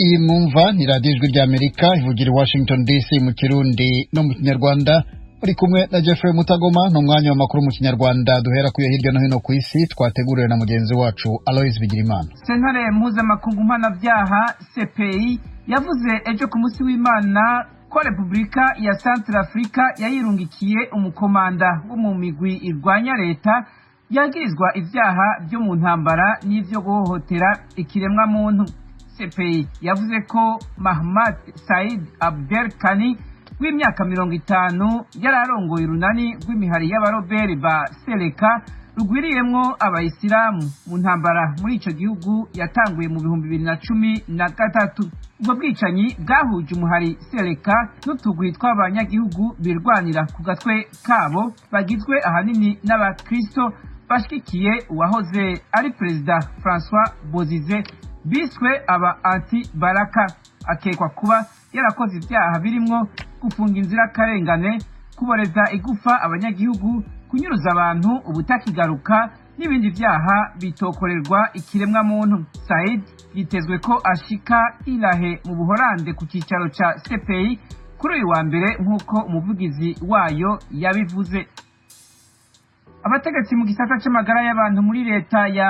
Iyi mwumva ni radiyo Ijwi ry'Amerika ivugira i Washington DC mu Kirundi no mu Kinyarwanda. Muri kumwe na Jeffrey Mutagoma. Ni umwanya w'amakuru mu Kinyarwanda, duhera kuyo hirya no hino ku isi twateguriwe na mugenzi wacu Aloys Bigirimana. Sentare Mpuzamakungu Mpanabyaha CPI yavuze ejo ku munsi w'Imana ko Repubulika ya Centrafrica yayirungikiye umukomanda wo mu migwi irwanya leta yagirizwa ivyaha vyo mu ntambara n'ivyo guhohotera ikiremwamuntu. CPI yavuze ko Mahmad Said Abdel Kani w'imyaka 50 yari arongoye urunani rw'imihari y'abaroberi ba Seleka rugwiriyemwo abayisilamu mu ntambara muri ico gihugu yatanguye mu 2013. Ubwo bwicanyi bwahuje umuhari Seleka n'utugwi tw'abanyagihugu birwanira ku gatwe kabo bagizwe ahanini n'abakristo bashigikiye uwahoze ari perezida Francois Bozize, biswe aba anti baraka. Akekwa kuba yarakoze ibyaha birimwo gufunga inzirakarengane, kuboreza igufa abanyagihugu, kunyuruza abantu ubutakigaruka n'ibindi vyaha bitokorerwa ikiremwamuntu. Said yitezwe ko ashika Ilahe mu Buholande ku cicaro ca CPI kuri uyu wa mbere, nk'uko umuvugizi wayo yabivuze. Abategetsi mu gisata c'amagara y'abantu muri leta ya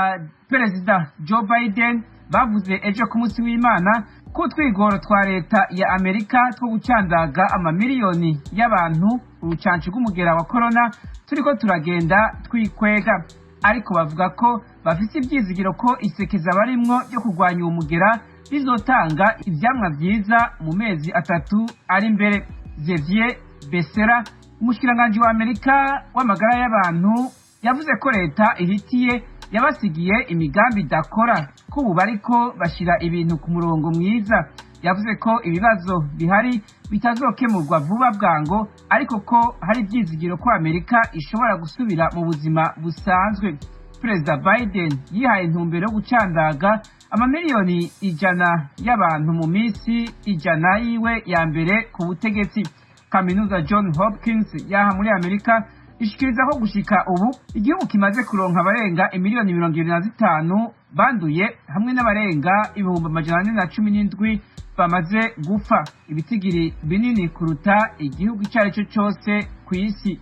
perezida Joe Biden bavuze ejo ku munsi w'Imana ko utwigoro twa leta ya Amerika two gucandaga amamiliyoni y'abantu urucanco rw'umugera wa korona turiko turagenda twikwega, ariko bavuga ko bafise ivyizigiro ko isekeza barimwo ryo kurwanya uwo mugera rizotanga ivyamwa vyiza mu mezi 3 ari imbere. Xavier Besera, umushikiranganji wa Amerika w'amagara y'abantu, yavuze ko leta ihitiye yabasigiye imigambi idakora, ko ubu bariko bashira ibintu ku murongo mwiza. Yavuze ko ibibazo bihari bitazokemurwa vuba bwango, ariko ko hari ivyizigiro ko Amerika ishobora gusubira mu buzima busanzwe. Perezida Biden yihaye intumbero yo gucandaga amamiliyoni 100 y'abantu mu minsi 100 yiwe ya mbere ku butegetsi. Kaminuza John Hopkins yaha muri Amerika ishikiriza ko gushika ubu igihugu kimaze kuronka abarenga imiliyoni 25 banduye hamwe n'abarenga 417,000 bamaze gupfa, ibitigiri binini kuruta igihugu icyo ari cyo cyose ku isi.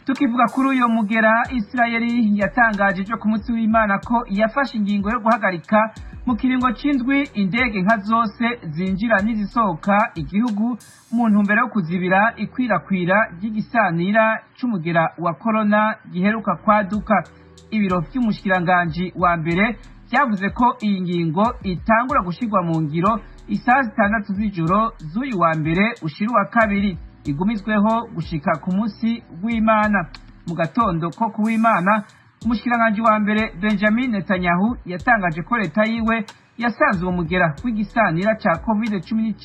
Tukivuga kuri uyo mugera, Isirayeli yatangaje ejo ku munsi w'Imana ko yafashe ingingo yo guhagarika mu kiringo c'indwi indege nka zose zinjira n'izisohoka igihugu mu ntumbero yo kuzibira ikwirakwira ry'igisanira c'umugera wa korona giheruka kwaduka. Ibiro vy'umushikiranganji wa mbere vyavuze ko iyi ngingo itangura gushirwa mu ngiro isaha 6 z'ijoro z'uyu wa mbere ushira uwa kabiri, igumizweho gushika ku munsi w'Imana. Mu gatondo ko kuw'Imana, umushikiranganji wa mbere Benjamin Netanyahu yatangaje ko leta yiwe yasanze uwo mugera w'igisanira ca COVID-19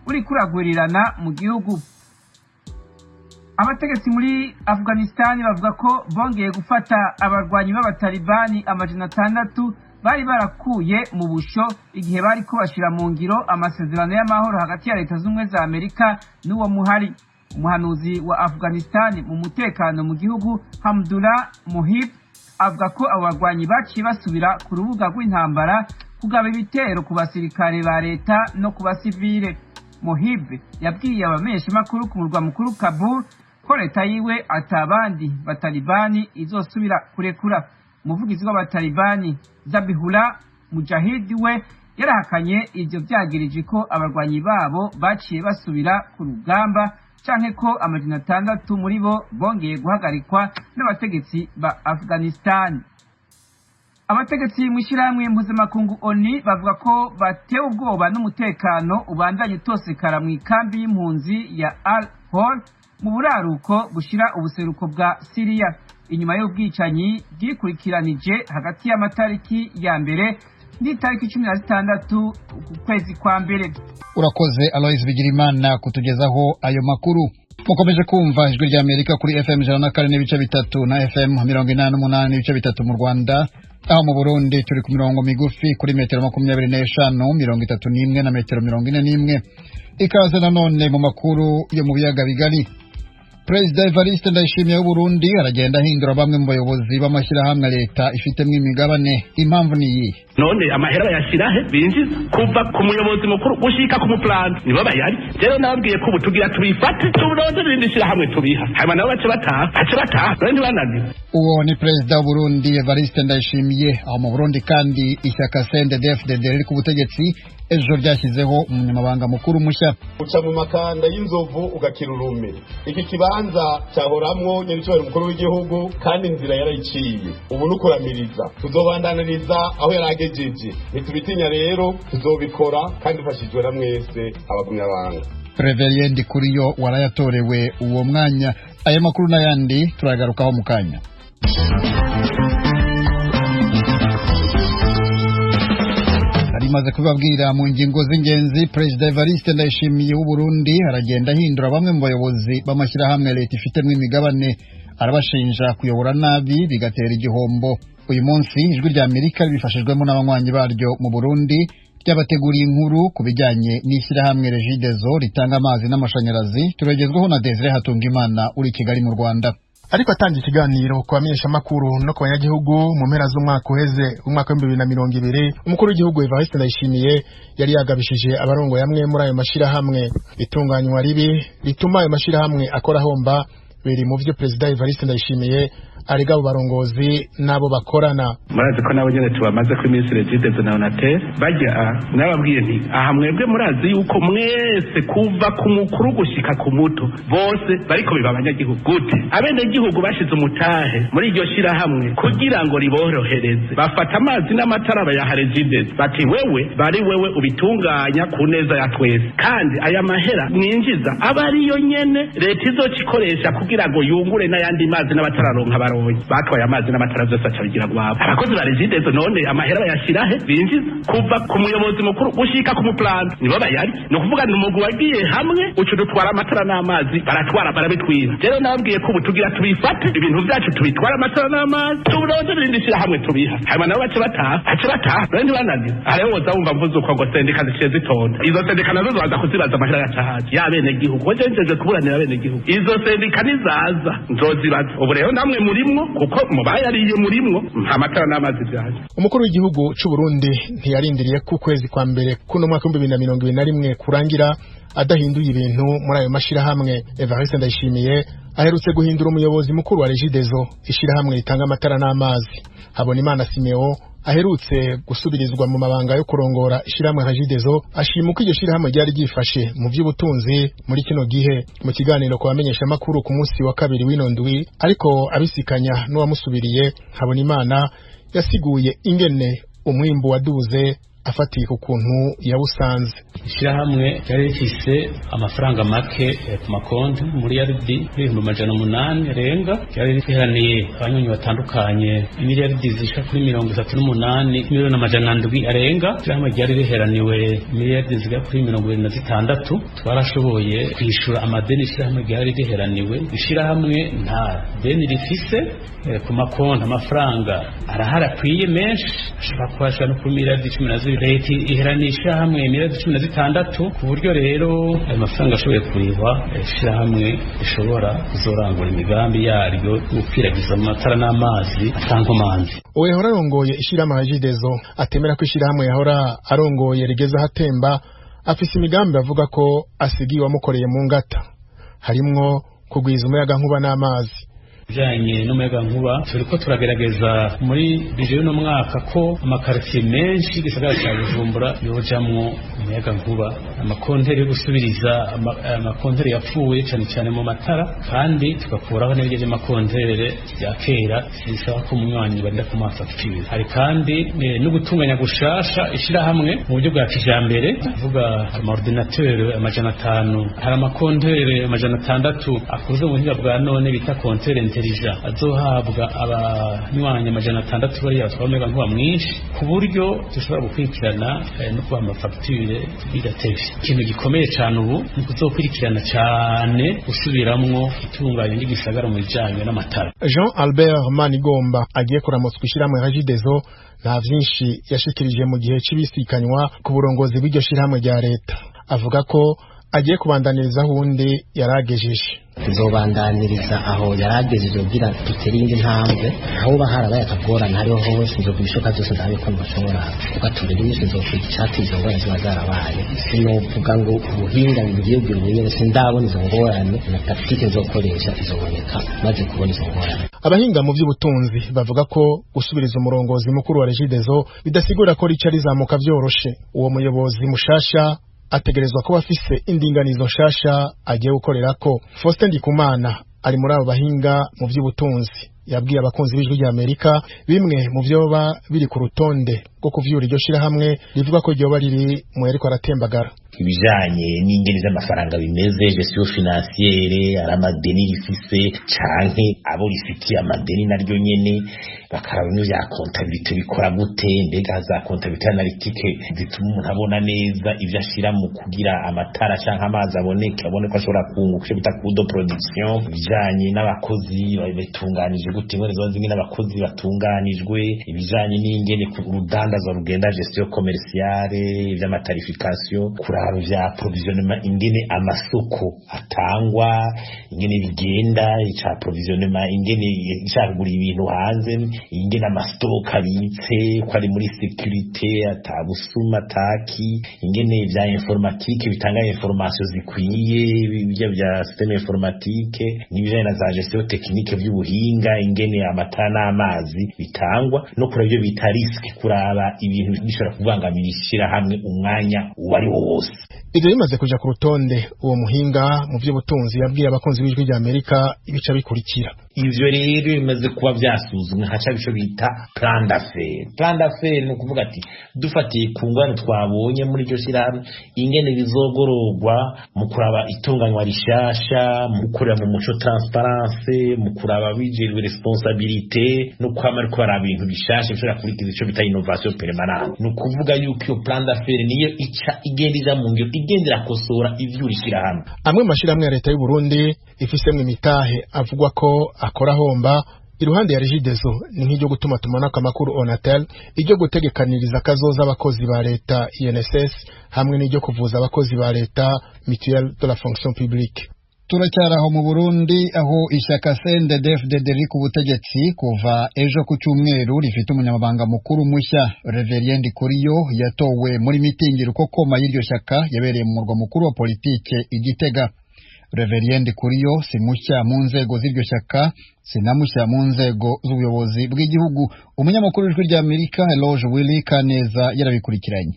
uriko uragwirirana mu gihugu. Abategetsi muri Afghanistan bavuga ko bongeye gufata abarwanyi b'abatalibani 600 bari barakuye mu busho igihe bariko bashira mu ngiro amasezerano y'amahoro hagati ya Leta Z'Ubumwe za Amerika n'uwo muhari. Umuhanuzi wa Afghanistan mu mutekano mu gihugu, Hamdullah Muhib, avuga ko abo barwanyi baciye basubira ku rubuga rw'intambara kugaba ibitero ku basirikare ba leta no ku basivile. Muhib yabwiye abamenyeshamakuru ku murwa mukuru Kabul ko leta yiwe atabandi batalibani izosubira kurekura. Umuvugizi w'abatalibani Zabihullah Mujahid we yarahakanye ivyo vyagirije ko abarwanyi babo baciye basubira ku rugamba canke ko 600 muri bo bongeye guhagarikwa n'abategetsi ba Afghanistan. Abategetsi mw'ishirahamwe mpuzamakungu ONU bavuga ko batewe ubwoba n'umutekano ubandanya utosekara mw'ikambi y'impunzi ya Al Hol mu buraruko bushira ubuseruko bwa Siriya, inyuma y'ubwicanyi bwikurikiranije hagati y'amatariki ya mbere n'itariki 16 ukwezi kwa mbere. Urakoze Aloys Bigirimana kutugezaho ayo makuru. Mukomeje kumva Ijwi rya Amerika kuri FM 104.3 na FM 88.3 mu Rwanda. Aho mu Burundi turi ku mirongo migufi kuri metero 25, 31 na metero 41. Ikaze nanone mu makuru yo mu biyaga bigari. Perezida Evariste Ndayishimiye w'Uburundi aragenda ahindura bamwe mu bayobozi b'amashyirahamwe leta ifitemo imigabane. Impamvu ni iyihe? None amahera bayashirahe binjiza kuva ku muyobozi mukuru gushika ku muplanta nibo bayarya. Rero nababwiye ko ubu tugira tubifate turonze irindi shirahamwe tubiha, hanyuma nabo bace bataha, bace bataha, none ntibananiwe. Uwo ni perezida w'Uburundi Evariste Ndayishimiye. Aho mu Burundi kandi ishyaka CNDD-FDD riri ku butegetsi ejo ryashyizeho umunyamabanga mukuru mushya. Uca mu makanda y'inzovu ugakira urume. Iki kibanza cyahoramwo nyir'icyubahiro umukuru w'igihugu, kandi inzira yarayiciye, ubu nukuramiriza tuzobandaniriza aho yaragejeje. Ntitubitinya rero, tuzobikora kandi dufashijwe na mwese abagumyabanga. Reverien Ndikuriyo warayatorewe uwo mwanya. Aya makuru n'ayandi turagarukaho mu kanya. Narimaze kubabwira mu ngingo z'ingenzi, Perezida Evariste Ndayishimiye w'u Burundi aragenda ahindura bamwe mu bayobozi b'amashyirahamwe leta ifitemo imigabane, arabashinja kuyobora nabi bigatera igihombo. Uyu munsi Ijwi rya Amerika ribifashijwemo n'abanywanyi baryo mu Burundi ryabateguriye inkuru ku bijyanye n'ishyirahamwe Regideso ritanga amazi n'amashanyarazi. Turagezweho na Desire Hatungimana uri i Kigali mu Rwanda. Ariko atanga ikiganiro ku bamenyeshamakuru no ku banyagihugu mu mpera z'umwaka uheze, umwaka w'2020, umukuru w'igihugu Evariste Ndayishimiye yari yagabishije abarongoye amwe muri ayo mashirahamwe. Itunganywa ribi rituma ayo mashirahamwe akora homba biri mu vyo Perezida Evariste Ndayishimiye arega abo barongozi n'abo bakorana. Murazi ko nabo nyene tubamaze ko iminsi Regideso na Onatel bajya, nababwiye nti aha mwebwe murazi yuko mwese kuva ku mukuru gushika ku muto bose bariko biba abanyagihugu. Gute abenegihugu bashize umutahe muri iryo shirahamwe kugira ngo riborohereze, bafata amazi n'amatara bayaha Regideso, bati wewe bari wewe ubitunganya ku neza ya twese, kandi aya mahera mwinjiza aba ariyo nyene leta izocikoresha kugira ngo yungure n'ayandi mazi n'abatararonka baronye. Batwaye amazi n'amatara byose acabigira gwabo abakozi ba Regideso. None amahera bayashirahe binjiza kuva ku muyobozi mukuru gushika ku muplanta nibo bayarya. Ni ukuvuga ni umugwi wagiye hamwe uca dutwara amatara n'amazi, baratwara barabitwiba. Rero nababwiye ko ubu tugira tubifate ibintu vyacu tubitwara amatara n'amazi, turonze irindi shirahamwe tubiha, hanyuma nabo bace bataha, bace bataha, none ntibananiwe. Hariho woza wumva mvuze uko ngo sendika ziciye zitonda, izo sendika nazo zobaza kuzibaza amahera yacahaje y'abenegihugu. Ko jewe njeje kuburanira abenegihugu, izo sendika nizaza nzozibaza. Ubu rero namwe murimwo kuko mubayariye murimwo nta matara n'amazi vyaje. Umukuru w'igihugu c'u Burundi ntiyarindiriye ko ukwezi kwa mbere kuno mwaka w'2021 kurangira adahinduye ibintu muri ayo mashirahamwe. Evariste Ndayishimiye aherutse guhindura umuyobozi mukuru wa Regideso, ishirahamwe ritanga amatara n'amazi. Habonimana Simeo aherutse gusubirizwa mu mabanga yo kurongora ishirahamwe Regideso ashima uko iryo shirahamwe ryari ryifashe mu vy'ubutunzi muri kino gihe. Mu kiganiro ku bamenyeshamakuru ku munsi wa kabiri w'ino ndwi, ariko abisikanya n'uwamusubiriye, Habonimana yasiguye ingene umwimbu waduze afatiye ku kuntu yawusanze. Ishirahamwe ryari rifise amafaranga make ku makonti muri yaridi 800,000 renga, ryari riheraniye abanywanyi batandukanye imiliyaridi zishika kuri 38,700,000 arenga. Ishirahamwe ryari riheraniwe miliyaridi zigera kuri 26. Twarashoboye kwishura amadeni ishirahamwe ryari riheraniwe. Ishirahamwe nta deni rifise ku makonti, amafaranga arahari akwiye menshi, ashobora kuba ashika no kuri miliyaridi 12. Leta iheranisha hamwe miliyaridi 16, ku buryo rero ayo mafaranga ashoboye kurihwa ishirahamwe rishobora kuzorangura imigambi yaryo yo gukwiragiza amatara n'amazi atankomanzi. Uwo yahora arongoye ishirahamwe Regideso atemera ko ishirahamwe yahora arongoye rigeze ahatemba, afise imigambi avuga ko asigiye uwamukoreye mu ngata, harimwo kugwiza umuyagankuba n'amazi. Bijanye n'umuyagankuba turiko turagerageza muri bije y'uno mwaka ko amakartier menshi y'igisagara ca Bujumbura yojamwo umuyagankuba, amakonteri yo gusubiriza amakonteri yapfuye cane cane mu matara, kandi tugakuraho n'ibiryo vy'amakontere vya kera bisaba ko umunywanyi barinda kumuha fagitire. Hari kandi no gutunganya gushasha ishirahamwe mu buryo bwa kijambere, kuvuga amaordinateur 500, hari amakontere 600 akoze mu buhinga bwa none bita kontere intelligent, azohabwa abanywanyi 600 bariya batwara umuyagankuba mwinshi, ku buryo dushobora gukurikirana no kubaha amafagitire bidatevye. Ikintu gikomeye cane ubu ni kuzokurikirana cane gusubiramwo itunganya ry'igisagara mu bijanye n'amatara. Jean Albert Manigomba agiye kuramutswa ishirahamwe Regideso nta vyinshi yashikirije mu gihe c'ibisikanywa ku burongozi bw'iryo shirahamwe rya leta. Avuga ko agiye kubandaniriza aho uwundi yaragejeje. Tuzobandaniriza aho yaragejeje kugira dutere iyindi ntambwe, aho harabaye akagorane hariho hose nzokora ibishoboka byose ndabe ko nshobora kugaturira inyishu, nzokwiga icatuma izo ngorane ziba zarabaye. Sinovuga ngo ubuhinga ngiye kugira ubunyene, sindabona izo ngorane na tactique nzokoresha izoboneka maze kubona izo ngorane. Abahinga mu by'ubutunzi bavuga ko gusubiriza umurongozi mukuru wa Regideso bidasigura ko rica rizamuka vyoroshe. Uwo muyobozi mushasha ategerezwa kuba afise indinganizo nshasha agiye gukorerako. Faustin Ndikumana ari muri abo bahinga mu by'ubutunzi, yabwiye abakunzi b'Ijwi rya Amerika bimwe mu vyoba biri ku rutonde rwo kuvyura iryo shirahamwe rivuga ko ryoba riri mu yariko aratembagara. Ibijanye n'ingene z'amafaranga bimeze, gestion financière, ari amadeni rifise canke abo rifitiye amadeni naryo nyene, bakaraba bimwe vya comptabilité bikora gute, mbega za comptabilité analytique zituma umuntu abona neza ivyo ashira mu kugira amatara canke amazi aboneke, abone ko ashobora kunguka, ico bita coût de production. Ibijanye n'abakozi batunganije gute, ingene ziba zimwe n'abakozi batunganijwe, ibijanye n'ingene urudandazwa rugenda, gestion commerciale, ivy'amatarification, kuraba vya approvisionnement, ingene amasoko atangwa, ingene bigenda, ica approvisionnement, ingene ishaka kugura ibintu hanze, ingene amastock abitse, ko ari muri sécurité, atabusuma ataki, ingene vya informatique bitanga information zikwiye, ibyo vya système informatique, n'ibijanye na za gestion technique vy'ubuhinga, ingene amatara n'amazi bitangwa, no kuraba ibyo bita risque, kuraba ibintu bishobora kubangamira ishirahamwe umwanya uwo ari wo wose. Ivyo bimaze kuja ku rutonde, uwo muhinga mu vy'ubutunzi yabwiye abakunzi b'Ijwi rya Amerika ibica bikurikira. Ivyo rero bimaze kuba vyasuzumwe, haca ico bita plan d'affaires. Plan d'affaires ni ukuvuga ati dufatiye ku ngwane twabonye muri iryo shirahamwe, ingene bizogororwa mu kuraba itunganywa rishasha, mu gukorera mu muco, transparence, mu kuraba bijejwe responsabilité, no kwama ariko baraba ibintu bishasha bishobora kurikiza, ico bita innovation permanente. Ni ukuvuga yuko iyo plan d'affaires niyo ica igenda ija mu ngiro, igenda irakosora ivyura ishirahamwe. Amwe mu mashirahamwe ya leta y'u Burundi ifisemwo imitahe avugwa ko akora homba iruhande ya Regideso ni nk'iryo gutuma tumanako amakuru Onatel, iryo gutegekaniriza akazoza abakozi ba leta INSS, hamwe n'iryo kuvuza abakozi ba leta Mutuelle de la fonction publique. Turacyari aho mu Burundi, aho ishyaka CNDD-FDD riri ku butegetsi kuva ejo ku cyumweru rifite umunyamabanga mukuru mushya. Reverien Ndikuriyo yatowe muri mitingi rukokoma y'iryo shyaka yabereye mu murwa mukuru wa politike i Gitega. Reverien Ndikuriyo si mushya mu nzego z'iryo shyaka, si na mushya mu nzego z'ubuyobozi bw'igihugu. Umunyamakuru w'Ijwi rya Amerika Eloge Willy Kaneza yarabikurikiranye.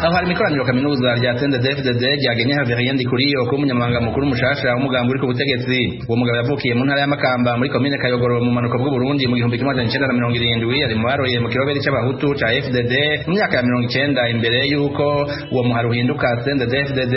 Aho hari imikoraniro kaminuza rya CNDD-FDD ryagenye Reverien Ndikuriyo kuba umunyamabanga mukuru mushasha w'umugambi uri ku butegetsi. Uwo mugabo yavukiye mu ntara ya Makamba muri komine Kayogoro mu manuko bw'u Burundi mu 1970, ari mu baroye mu kiroberi c'abahutu ca FDD mu myaka ya 90 imbere y'uko uwo muhari uhinduka CNDD-FDD.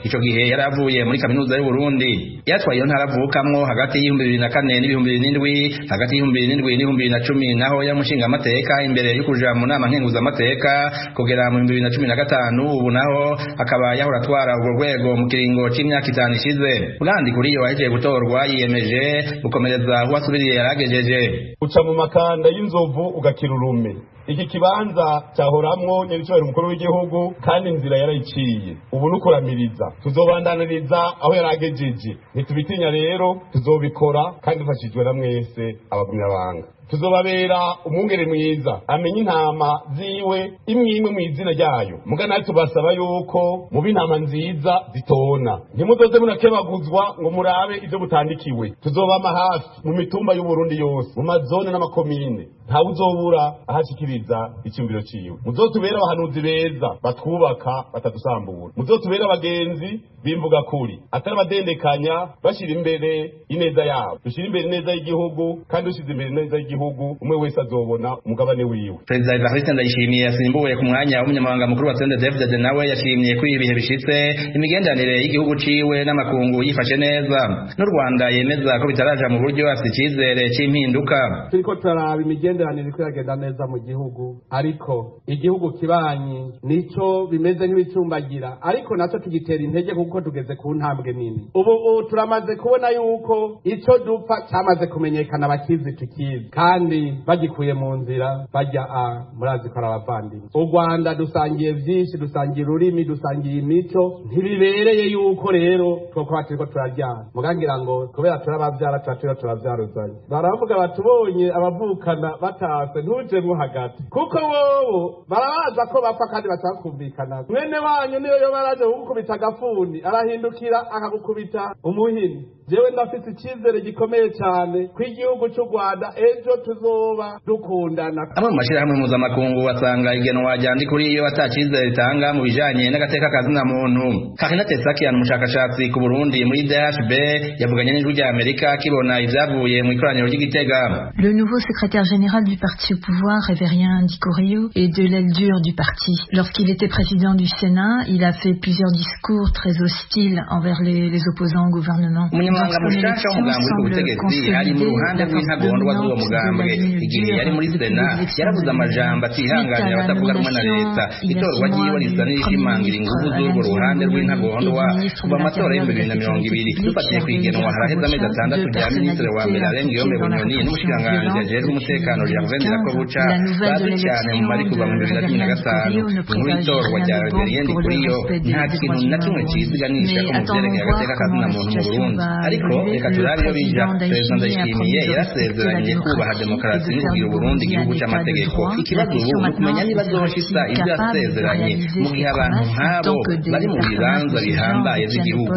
Ico gihe yari avuye muri kaminuza y'u Burundi. Yatwaye iyo ntara avukamwo hagati y'2004 n'ibihumbi 2007, hagati y'2007 n'ibihumbi 2010 naho yari umushingamateka imbere yo kuja mu nama nkenguzamateka kugera mu 2015. Ubu naho akaba yahora atwara urwo rwego mu kiringo c'imyaka 5 ishize. Bwana Ndikuriyo ahejeje gutorwa yiyemeje gukomereza aho asubiriye yaragejeje. Uca mu makanda y'inzovu ugakira urume. Iki kibanza cyahoramwo nyiricyubahiro umukuru w'igihugu, kandi inzira yarayiciye, ubu nukuramiriza. Tuzobandaniriza aho yaragejeje, ntitubitinya rero, tuzobikora kandi dufashijwe na mwese abagumyabanga. Tuzobabera umwungere mwiza amenya intama ziwe imwe imwe mu izina ryayo. Mugana tubasaba yuko muba intama nziza zitona, ntimuzoze munakebaguzwa ngo murabe ibyo mutandikiwe. Tuzobama hafi mu mitumba y'Uburundi yose, mu mazone n'amakomine, ntawe uzobura ahashikiriza icyumviro ciwe. Muzotubere abahanuzi beza batwubaka batadusambura, muzotubere abagenzi b'imvuga kuri atari abadendekanya, bashyira imbere ineza yabo. Dushyira imbere ineza y'igihugu, kandi dushyize imbere ineza y'igihugu umwe wese azobona umugabane wiwe. Perezida Evariste Ndayishimiye yasimbuwe ku mwanya w'umunyamabanga mukuru wa CNDD-FDD nawe yashimye ko ibihe bishitse imigenderanire y'igihugu ciwe n'amakungu yifashe neza, n'u Rwanda yemeza ko bitaraja mu buryo, afite icizere c'impinduka. Turiko turaraba imigenderanire iriko iragenda neza mu gihugu. gihugu, ariko igihugu kibanyi nico bimeze nk'ibicumbagira, ariko naco tugitera intege kuko tugeze ku ntambwe nini. Ubu turamaze kubona yuko ico dupfa cyamaze kumenyekana, abakizi tukizi kandi bagikuye mu nzira bajya a murazi ko ari abavandimwe. U Rwanda dusangiye vyinshi, dusangiye ururimi, dusangiye imico, ntibibereye yuko rero twokuba turiko turaryana mugangira ngo kubera turabavyara tuba turiko turavyaruzanya. Baravuga batubonye abavukana batase ntujemwo hagati, kuko bobo barabaza ko bapfa kandi batakumvikana. Mwene wanyu niyo yoba araje kugukubita agafuni arahindukira akagukubita umuhini. Jewe ndafise icizere gikomeye cyane ko igihugu cy'u Rwanda ejo tuzoba dukundana. Amwe mu mashirahamwe mpuzamakungu basanga igenwa rya Ndikuriyo atacizere ritanga mu bijanye n'agateka ka zina muntu. Karina Tesakian, umushakashatsi ku Burundi muri DHB, yavuganye n'Ijwi rya Amerika akibona ivyavuye mu ikoraniro ry'Igitega. Le nouveau secrétaire général du parti au pouvoir, Révérien Ndikuriyo, est de l'aile dure du parti. Lorsqu'il était président du Sénat, il a fait plusieurs discours très hostiles envers les opposants au gouvernement. Umunyamabanga mushasha w'umugambi uri ku butegetsi ari mu ruhande rw'intagondwa z'uwo mugambwe. Igihe yari muri Sena yaravuze amajambo atihanganira abatavuga rumwe na leta. Itorwa ryiwe risa n'irishimangira inguvu z'urwo ruhande rw'intagondwa kuva amatora y'2020. Dufatiye ku igenwa haraheze amezi 6 rya minisitiri wa mbere Alain Guillaume Bunyoni n'umushikiranganji ajejwe umutekano Gervais Ndirakobuca, bazwi cyane mu mari kuva mu 2015. Inkuru y'itorwa rya Reverien Ndikuriyo nta kintu na kimwe ciziganisha ko mu vyerekeye agateka ka zina muntu mu Burundi, ariko reka turabe iyo bija. Perezida Ndayishimiye yarasezeranye kubaha demokarasi no kugira Uburundi igihugu c'amategeko. Ikibazo ubu ni ukumenya niba azoshitsa ivyo yasezeranye mu gihe abantu nk'abo bari mu bibanza bihambaye vy'igihugu.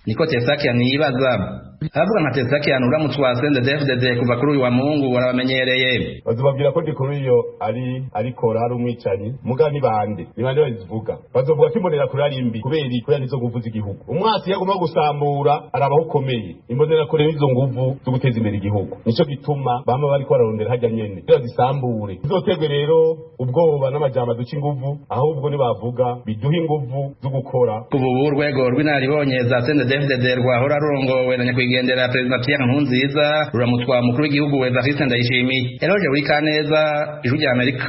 Niko Tesakian yibaza. Abavuga nka Tesakian uramutswa CNDD-FDD kuva kuri uyu wa Mungu barabamenyereye. Bazobabwira ko Ndikuriyo ari arikora ari umwicanyi, muga ni bande ni bande bazivuga. Bazovuga ko imbonerakure ari mbi kubera kubera nizo nguvu z'igihugu. Umwasi yagomba gusambura arabaho ukomeye. Imbonerakure nizo nguvu zo guteza imbere igihugu, nico gituma bama bariko bararondera harya nyene kugira zisambure. Bizoterwe rero ubwoba n'amajambo aduca inguvu, ahubwo nibavuga biduha inguvu zo gukora. Kuva ubu urwego rw'inararibonye za CNDD-FDD rwahora rurongowe na nyakwigendera Perezida Pierre Nkurunziza ruramutswa umukuru w'igihugu Evariste Ndayishimiye. Eloge Burikaneza, Ijwi rya Amerika.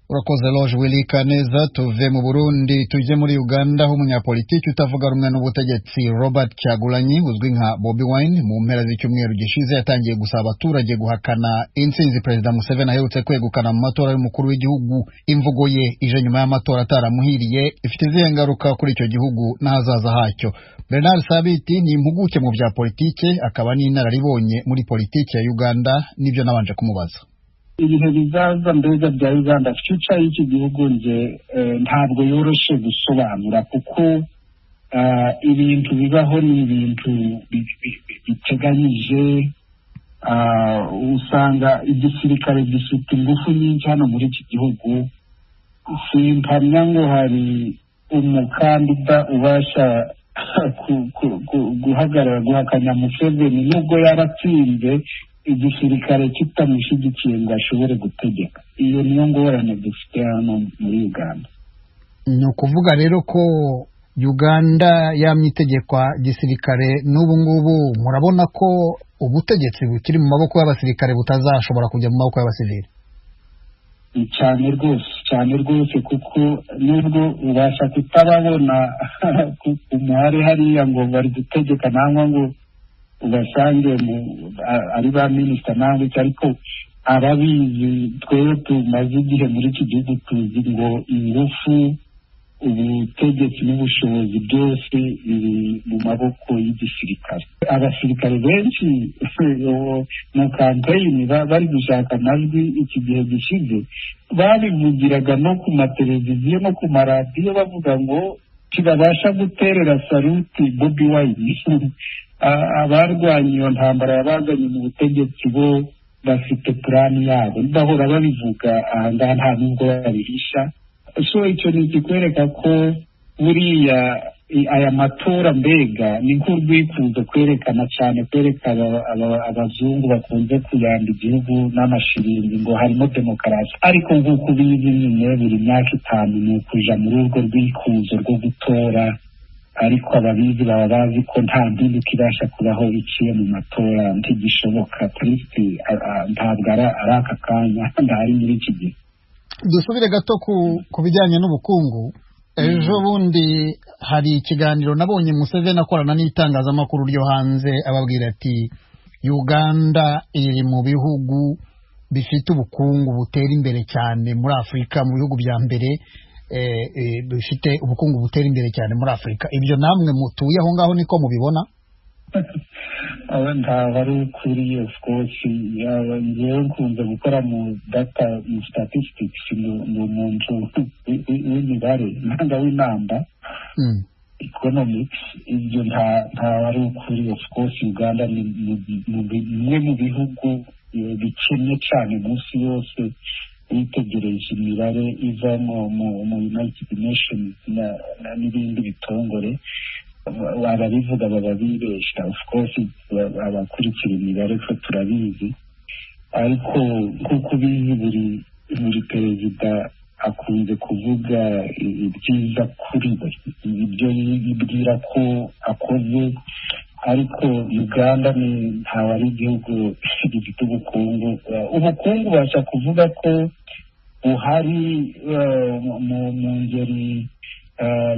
Urakoze Loge Wilikaneza. Tuve mu Burundi tujye muri Uganda, aho umunyapolitiki utavuga rumwe n'ubutegetsi Robert Kyagulanyi uzwi nka Bobi Wine mu mpera z'icyumweru gishize yatangiye gusaba abaturage guhakana intsinzi Perezida Museveni aherutse kwegukana mu matora y'umukuru w'igihugu. Imvugo ye ije nyuma y'amatora ataramuhiriye, ifite izihe ngaruka kuri icyo gihugu n'ahazaza hacyo? Bernard Sabiti ni impuguke mu bya politike akaba n'inararibonye muri politike ya Uganda, nibyo nabanje kumubaza. Ibihe bizaza mbega bya Uganda, future y'iki gihugu nje ntabwo yoroshe gusobanura, kuko ibintu bibaho ni ibintu biteganyije. Usanga igisirikare gifite ingufu nyinshi hano muri iki gihugu. Simpamya ngo hari umukandida ubasha guhagarara guhakanya Museveni nubwo yaratsinze igisirikare kitamushyigikiye ngo ashobore gutegeka. Iyo niyo ngorane dufite hano muri Uganda. Ni ukuvuga rero ko Uganda yamye itegekwa gisirikare, n'ubu ngubu murabona ko ubutegetsi bukiri mu maboko y'abasirikare butazashobora kujya mu maboko y'abasivili. Cyane rwose, cyane rwose, kuko nubwo ubasha kutababona umuhare hariya ngo bari gutegeka nangwa ngo ubasange ari ba minisita nangwa iki, ariko ababizi twebwe tumaze igihe muri iki gihugu tuzi ngo ingufu, ubutegetsi n'ubushobozi byose biri mu maboko y'igisirikare. Abasirikare benshi mu kampeyini bari gushaka amajwi iki gihe gishize babivugiraga no ku mateleviziyo no ku maradiyo bavuga ngo ntibabasha guterera saluti Bobi Wine. Abarwanya iyo ntambara yabazanye mu butegetsi bo bafite purani yabo, bahora babivuga ahangaha nta nubwo babihisha. So icyo ni ikikwereka ko buriya aya matora mbega ni nk'urwikuzo kwerekana cyane, kwereka abazungu bakunze kuyamba igihugu n'amashiringi ngo harimo demokarasi, ariko nk'uko ubizi nyine buri myaka 5 ni ukuja muri urwo rwikuzo rwo gutora Ariko ababizi baba bazi ko nta mpinduka ibasha kubaho iciye mu matora, ntigishoboka. Kristi ntabwo ari aka kanya, ntari muri iki gihe. Dusubire gato ku bijyanye n'ubukungu. Ejo bundi hari ikiganiro nabonye Museveni akorana n'itangazamakuru ryo hanze, ababwira ati Uganda iri mu bihugu bifite ubukungu butera imbere cyane muri Afurika, mu bihugu bya mbere bifite ubukungu butera imbere cyane muri Afurika. Ibyo namwe mutuye aho ngaho niko mubibona? Ntabwo ari ukuri, of course. Ngewe nkunze gukora mu data, mu statistics, ni umuntu w'imibare nanga w'inamba, economics. Ibyo ntabwo ari ukuri. Of course, Uganda ni bimwe mu bihugu bikennye cyane munsi yose. Witegereje imibare iva mu United Nations n'ibindi bitongore, ababivuga baba bibesha. Of course, abakurikira imibare ko turabizi. Ariko nk'uko ubizi, buri perezida akunze kuvuga ibyiza kuri we, ibyo yibwira ko akoze. Ariko Uganda ni ntawe ari igihugu gifite ubukungu. Ubukungu ubasha kuvuga ko buhari mu ngeri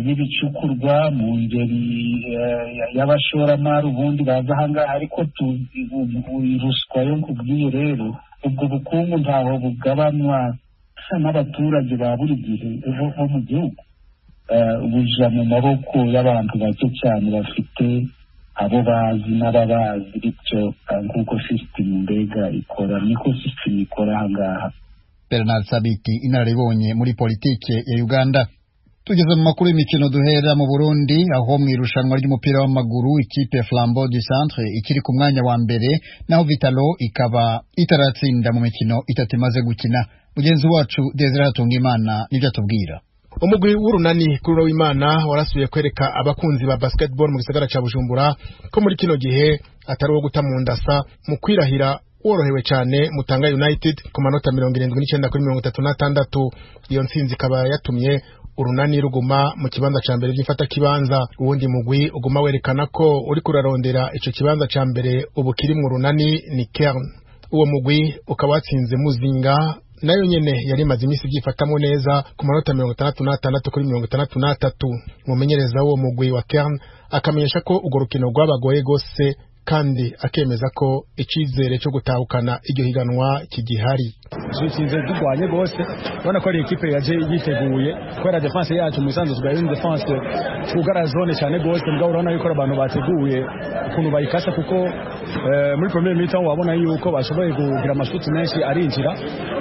y'ibicukurwa, mu ngeri y'abashoramari ubundi baza ahangaha. Ariko ruswa yo nkubwiye rero, ubwo bukungu ntaho bugabanwa n'abaturage ba buri gihe bo mu gihugu, buja mu maboko y'abantu bake cyane bafite abo bazi n'ababazi. Bityo nk'uko sisitemu mbega ikora, niko sisitemu ikora ahangaha. Bernard Sabiti, inararibonye muri politike ya Uganda. Tugeze mu makuru y'imikino, duhera mu Burundi, aho mu irushanwa ry'umupira w'amaguru ikipe Flambeau du Centre ikiri ku mwanya wa mbere, naho Vitalo ikaba itaratsinda mu mikino itatu imaze gukina. Mugenzi wacu Desire Hatungimana nibyo atubwira. Umugwi w'Urunani kuri w'Imana warasubiye kwereka abakunzi ba basketball mu gisagara ca Bujumbura ko muri kino gihe atari uwo guta mu ndasa, mu kwirahira worohewe cyane Mutanga United ku manota 79 kuri 36. Iyo ntsinzi ikaba yatumye Urunani ruguma mu kibanza ca mbere by'imfata kibanza. Uwundi mugwi uguma werekana ko uri kurarondera ico kibanza ca mbere ubu kiri mu Runani ni Kern. Uwo mugwi ukaba watsinze Muzinga, nayo nyene yari imaze iminsi ibyifatamo neza, ku manota 66 kuri 63. Umumenyereza w'uwo mugwi wa Kern akamenyesha ko urwo rukino rwabagoye gose, kandi akemeza ko icyizere cyo gutahukana iryo higanwa kigihari. Dutsinze turwanye rwose, ubona ko ari ekipe yaje yiteguye, kubera défense yacu mu isanzwe tugaye défense twugara zone cyane rwose. Mugabo urabona yuko abantu bateguye ukuntu bayikasa, kuko muri première mi-temps wabona yuko bashoboye kugira amashuti menshi arinjira.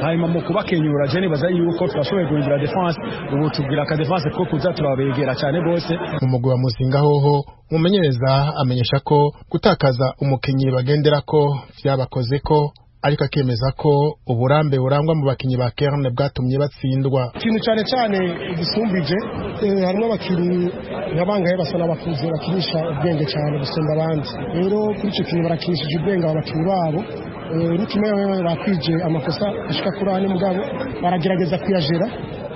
Hanyuma mu kubakenyura, je nibaza yuko twashoboye guhindura défense, ubu tugira aka défense ko kuza turabegera cyane rwose. Mu mugwi wa Muzinga hoho, umumenyereza amenyesha ko gutakaza umukinyi bagendera ko vyabakoze ko, ariko akemeza ko uburambe burangwa mu bakinyi ba Kern bwatumye batsindwa. Ikintu cyane cyane gisumbije, harimo abakinyi nka bangahe basa n'abakuze, bakinisha ubwenge cyane gusumba abandi. Rero kuri icyo kintu barakinishije ubwenge abo bakinyi babo. N'ikimwe bakwije amakosa ashika kuri ane, mugabo baragerageza kuyajera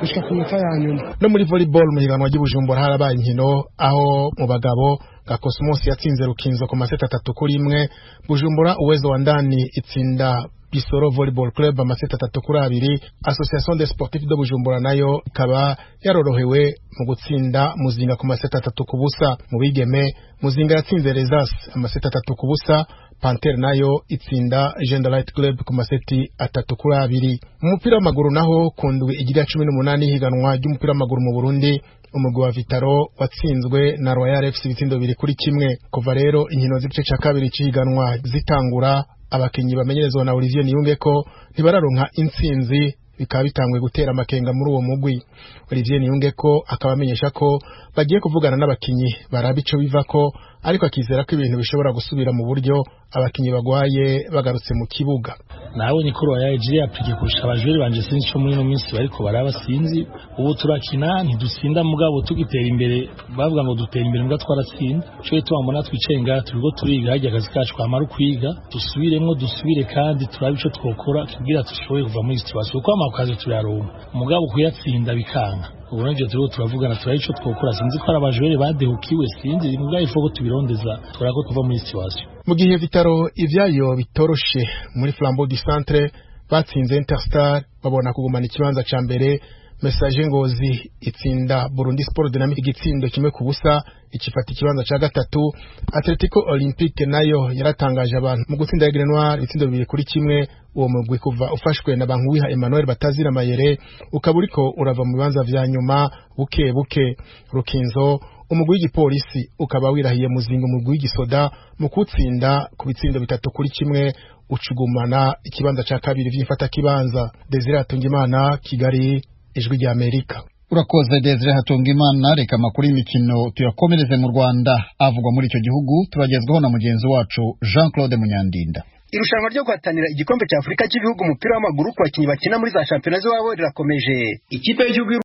gushika ku minota ya nyuma. No muri volleyball mu higanwa ry'Ibujumbura harabaye inkino, aho mu bagabo ga Cosmos yatsinze Rukinzo ku maseti 3-1, Bujumbura Uwezo wa Ndani itsinda Bisoro Volleyball Club amaseti 3-2, Association des Sportifs de Bujumbura nayo ikaba yarorohewe mu gutsinda Muzinga ku maseti 3-0. Mu bigeme, Muzinga yatsinze Rezas amaseti 3-0, Panter nayo itsinda Gender Light Club ku maseti 3-2. Mu mupira w'amaguru naho, ku ndwi igira 18 higanwa ry'umupira w'amaguru mu Burundi, umugwi wa Vitaro watsinzwe na Royal FC ibitsindo 2-1. Kuva rero inkino z'igice ca kabiri c'ihiganwa zitangura, abakinyi bamenyerezwa na Olivier Niyungeko ntibararonka intsinzi, bikaba bitanguye gutera amakenga muri uwo mugwi. Olivier Niyungeko akaba amenyesha ko bagiye kuvugana n'abakinyi baraba ico bivako. ariko akizera ko ibintu bishobora gusubira mu buryo abakinyi bagwaye bagarutse mu kibuga. Nabonye ko Royal ije yapige kurusha abajuri banje, sinzi ico muri no minsi bariko baraba, sinzi. Ubu turakina ntidutsinda, mugabo tugitera imbere bavuga ngo dutera imbere, mbwa twaratsinda. Cyo tubambona twicaye ngaha turiko turiga, harya akazi kacu kwamara ukwiga, dusubiremwo, dusubire kandi turabe ico twokora kugira dushobore kuva muri situation, kuko amakazi turayaronka mugabo kuyatsinda bikanga. Ubu nivyo turiko turavugana, turabe ico twokora, sinzi ko ari abajuri badehukiwe, sinzi, mugabo ifo ko tubirondeza turako tuva muri situation. Mu gihe Vitaro ivyayo bitoroshe muri Flambeau du Centre, batsinze Interstar babona kugumana ikibanza ca mbere. Message Ngozi itsinda Burundi Sport Dynamic igitsindo 1-0, ikifata ikibanza ca gatatu. Atletico Olympique nayo yaratangaje abantu mu gutsinda Aigle Noir ibitsindo 2-1. Uwo mugwi kuva ufashwe na Bankuwiha Emmanuel Batazira Mayere ukaba uriko urava mu bibanza vya nyuma buke buke. Rukinzo, umugwi w'igipolisi, ukaba wirahiye Muzinga, umugwi w'igisoda, mu kutsinda ku bitsindo 3-1, ucugumana ikibanza ca kabiri vy'imfata kibanza. Desire Hatungimana, Kigali, Ijwi rya Amerika. Urakoze Desire Hatungimana. Reka amakuru y'imikino tuyakomereze mu Rwanda. Avugwa muri icyo gihugu turagezwaho na mugenzi wacu Jean Claude Munyandinda. Irushanwa ryo guhatanira igikombe cya Afurika cy'ibihugu umupira w'amaguru ku bakinnyi bakina muri za shampiyona z'iwabo rirakomeje. Ikipe y'igihugu